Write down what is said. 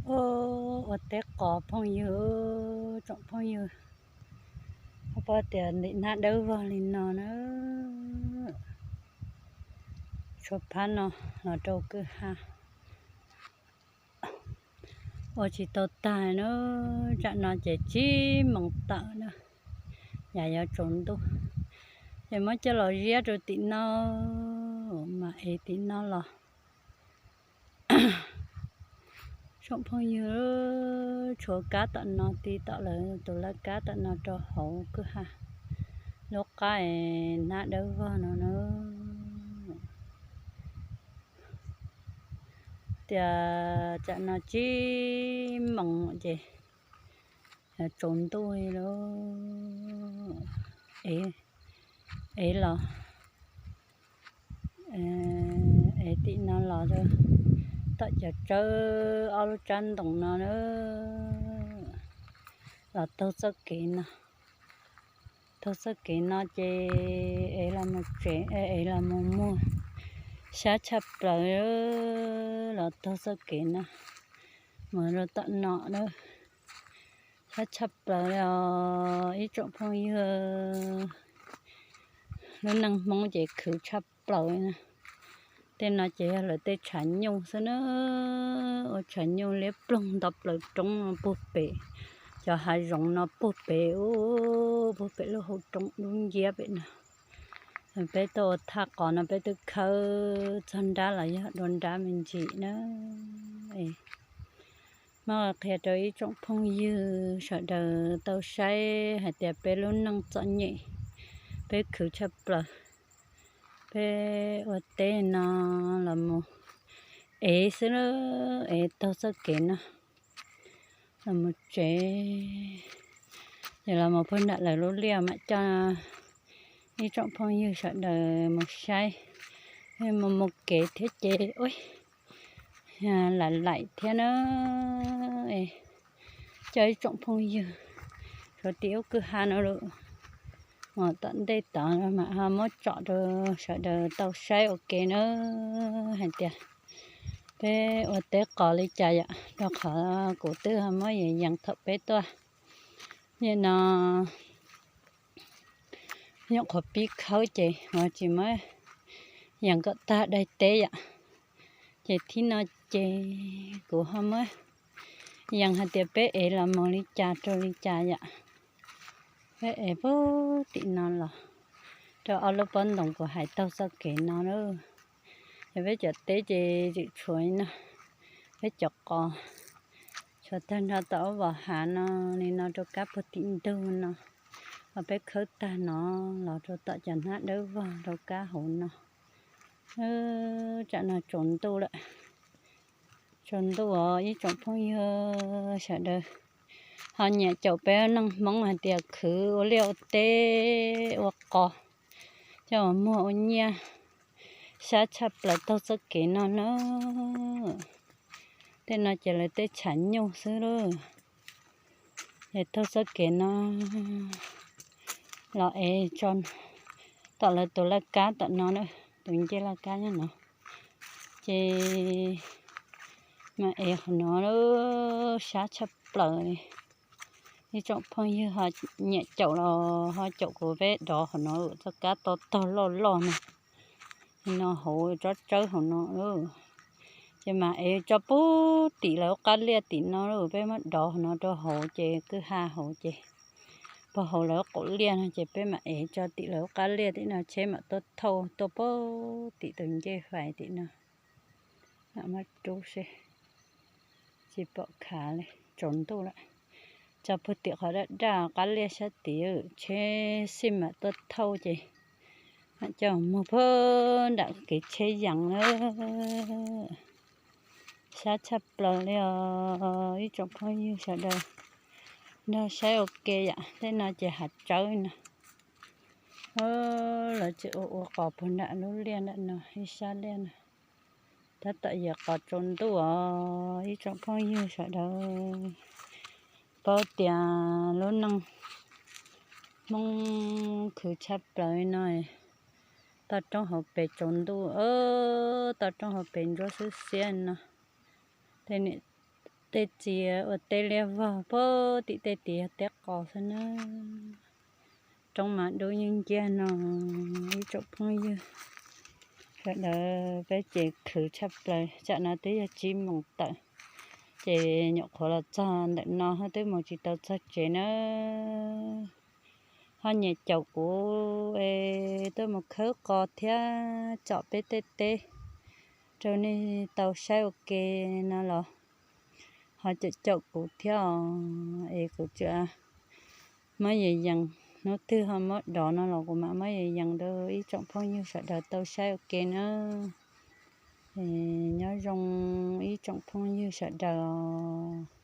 Ua teb qos phooj ywg, tsoom phooj ywg, paub tias ntim hnab dawb vog li no na. Tshuav phab no los rau kwj ha. Ua tsis tau tag na, tsam no ces tsib moos tawm na, yam yuav tsaus ntuj, ces muab coj los ziab rau tim no, mas ev tim no los. Tsoom phooj ywg, tshuav kab tom no ti tom lawv tus laj kab tom no rau hauv kwj ha, lub qab es hnab dawb vog no na. Tias tsam no tsib moos ces tsaus ntuj li lauj. Ev los, ev tim no los tom cov tsawb ob lub tsab ntoos no na, los taug txoj kev no. Taug txoj kev no ces ev los mus tsev, ev los mus muag, sab tshaj plaws. Los taug txoj kev no mus rau tom no na, sab tshaj plaws li os ib tsoom phooj ywg. Lub neej Hmoob ces khwv tshaj plaws. Tej no ces yog lawv tej tshav nyuj xwb na, ua tshav nyuj liab ploog nto plaws roob no puag pem, cov hav zoov no puag pem, puag pem lub hauv roob dub nciab pem no. Peb tuaj ua thaj qos no peb twb khawb txog nrab los yog dua nrab me ntsis na. Muab qhia rau ib tsoom phooj ywg sawv daws tau saib hais tias peb lub neej txom nyem, peb khwv tshaj plaws. Peb ua teb no los mus ev xwb, ev taug txoj kev no los mus tsev, ces los mus puag nram lawv lub liaj mam coj ib tsoom phooj ywg sawv daws mus saib, mus mus kev thiab ces lam laim thiab na. Coj ib tsoom phooj ywg, suav tim ub kwj ha no lawm, mus tom ntej tod mam ho muab tsom rau sawv daws tau saib ua ke na, hais tias peb ua teb qos li cas yom, rau qhov kuv twb ho muab yees yees thaum peb tuaj. Nim no nyuam qhuav pib khawb ces uas tsis muab yees kom tag daim teb yom. Ces thib no ces kuv ho muab yees hais tias peb ev los mus li cas rau li cas yom. Peb ev puag tim no los rau ob lub pob ntoos kuv hais taug txoj kev no na. Ces peb cov teb ces tseem tshuav no, peb cov qos tshuav tag nrho tom ub vos hav no, li no rau kab puag tim ntug no, ho peb khawb tag no los rau tom cov hnab dawb vog rau kab hauv no. Tsam no tsaus ntuj lawm, tsaus ntuj os ib tsoom phooj ywg sawv daws. Ho nyiam caum peb neej Hmoob hais tias khwv ua liaj ua teb ua qos, coj mus muag ua nyiaj, sab tshaj plaws taug txoj kev no na. Tej no ces lawv tej tshav nyuj xwb lauj. Es taug txoj kev no los ev tso tom lawv tus laj kab tom no na, tus ncej laj kab nyob no. Ces mas ev qhov no sab tshaj plaws li. Ib tsoom phooj ywg ho nyiam caum los ho caum kuv peb dov qhov no, txoj kab to tog loj loj no, no hauv tsob tsawb hauv no. Ces mas ev tso puag tim lawv qab liaj tim no, peb muab dov qhov no rau hauv ces kwj ha hauv ces puag hauv lawv qaum liaj no ces peb mam ev tso tim lawv qab liaj tim no, tsheb mam tuaj thauj tuaj puag tim tus ncej fais tim no. Mam muab rub seb, tsis pom khav li, tsaus ntuj lawm. Tso puag tim qhov daj daj qab liaj sab tid, tsheb xij mam tuaj thauj ces mam coj mus puag nram kev tsheb yees na. Sab tshaj plaws li os ib tsoom phooj ywg sawv daws, nrog saib ua ke yom. Tej no ces hav tsawb no, lawv tseem ua ua qos puag nram lub liaj nram no ib sab liaj no. Tab tom yog qos tsaus ntuj os ib tsoom phooj ywg sawv daws, paub tias lub neej Hmoob khwv tshaj plaws li no. Toj roob hauv pes tsaus ntuj, toj roob hauv pes ntsuab xwb xiab no. Tej niam Tej txiv ua teb liab vog puag tim tej tid yog teb qos xwb na. Roob mas dub yeej nciab no, ib tsoom phooj ywg sawv daws, peb ces khwv tshaj plaws, tsam no twb yog tsib moos tawm, ces nyuam qhuav los txog ntawm no twb mus tsis tau txog tsev na. Ho nyiam caum kuv es tuaj mus khawb qos thiab tsom peb tej teb rau nej tau saib ua ke no los ho caum caum kuv thiab os, es kuv tsuas muab yees yees, hnub twg ho muab dov no los kuv mam muab yees yees rau ib tsoom phooj ywg sawv daws tau saib ua ke na. Nyob zoo ib tsoom phooj ywg sawv daws os.